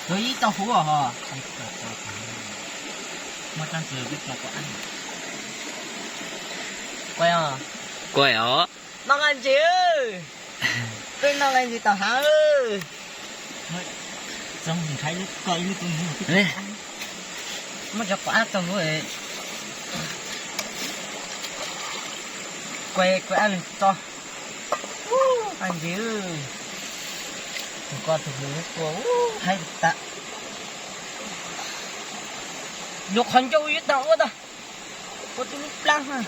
Yuav ib tau huv os. Muaj tsob ntses peb tso kuv ab. Kuv os. Noj nqaij ntses. Peb noj nqaij ntses tom hav. Muab cov kuv ab tso huv. Kuv, kuv ab tso. Nqaij ntses. Tus ko tus hluas tua haib tas. Yuav qhov ncauj yuav tau ua tau. Ua tus lub plab na.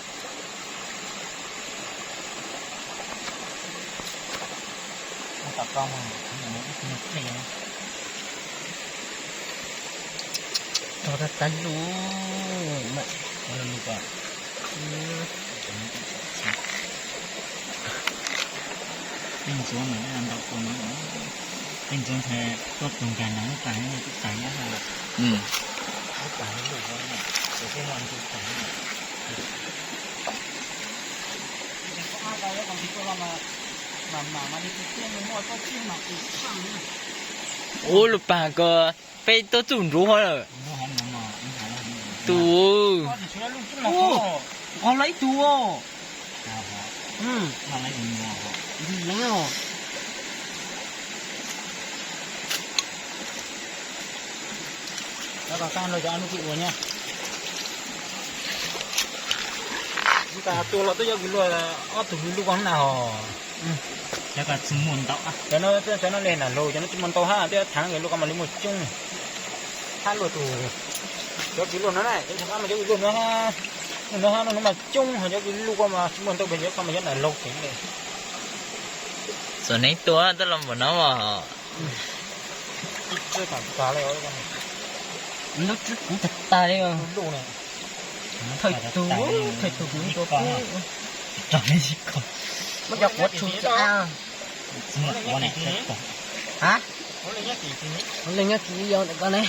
Tog tag tag lus. Peb ntxuav mas ntau ua no, peb ntxuav ntshai tuaj tus nkag ntawd lub pas no twb tas nyab ha. Lub pas lub lub no, ces peb muaj ntsis tas. Ub, lub pas ko peb tuaj txuj ntsuv ho lawm. Tus, nqos los ib tug. Tua los twb yog kis luaj ob tug lub ko na hos. Cov no, cov no li nram lus, cov no tsis muaj ntau hab, twb thav kis luaj ko mas li muaj coob. Hab luaj tus, cov kis luaj no na, cov kis luaj no, luaj no hab, luaj no mas coob, ho cov kis luaj ko mas tsis muaj ntau, cov ko mas cov nram lus ces li. Txom neeb tua taj los npaum no os. Lub tswb kuv tag tag li. Thawj tug, thawj tug kuv tua pub. Muab cov quav tshu txiv av. Ha, leej nyob kis yau ntawm ko ne.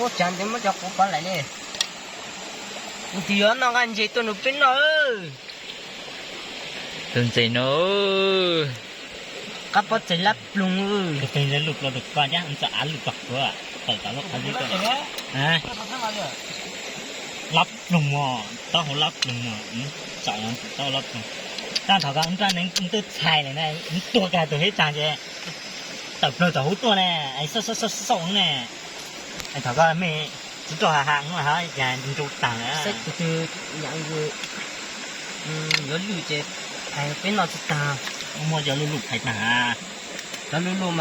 Ub, tsav ntev muab cov quav pov laim li. Kuv twb yuav noj nqaij ntses tuaj nrog peb noj. Tus ntses no, qab pob txeg lab ploog. Tus twg lub plaub tus ko thiab, txawm av lwj tog kuv tawm tom lub qhov zib ko. Lab ploog os, taub hau lab ploog os, txawm taub lab ploog. Tab thov koj nrog neeg twb txhais lawm na, tuag kiag tus hib tag ces tawm plaws tom hauv tuaj ne, xauj xauj xauj ne. Thov koj mej tsis rau ha ha ua ha cas ntsu tag lawm. Saib tus twg yuav lwj ces hais peb noj tsis tag. Muab cov luj luj phais tag. Cov luj luj